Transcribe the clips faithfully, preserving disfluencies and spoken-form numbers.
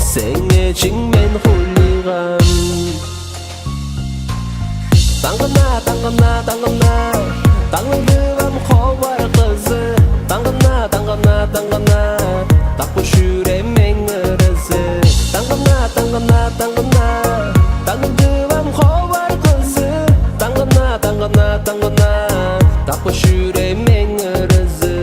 Сеңе чиң мен хулиган. Таңгына, таңгына, таңгына, таңның дывам ховар кызы. Таңгына, таңгына, таңгына, таппы шүремең ырызы. Таңгына, таңгына, таңгына, таңның дывам ховар кызы. Таңгына, таңгына, таңгына, таппы шүремең ырызы.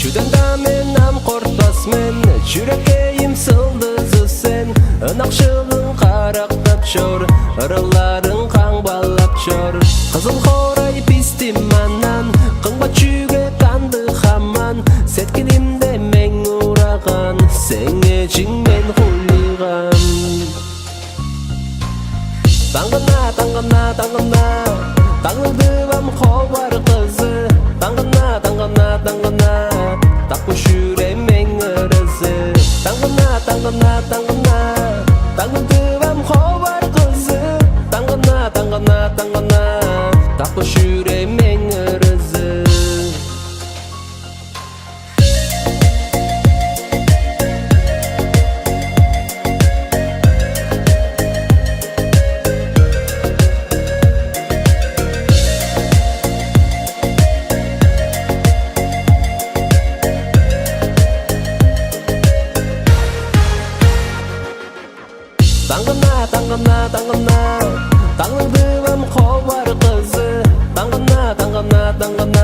Чуданда мен ам кортпас мен, чүрекейим сылдызы сен. Ынакшылың карактап чор, ырыларың каңбалап чор. Кызыл хорай пистим анан, кыңба чүге канды хаман. Сеткилимде мең ураган, сеңе чиң мен хулиган. Таңгына, таңгына, таңгына, таңның дывам ховар кызы. Таңгына, таңгына, таңгына, таппы шүремең ырызы. Таңгына, таңгына, таңгына, таңның дывам ховар кызы. Таңгына, таңгына, таңгына, таппы шүремең ырызы. Таңгына, таңгына, таңгына, таңның дывам ховар кызы. Таңгына, таңгына, таңгына,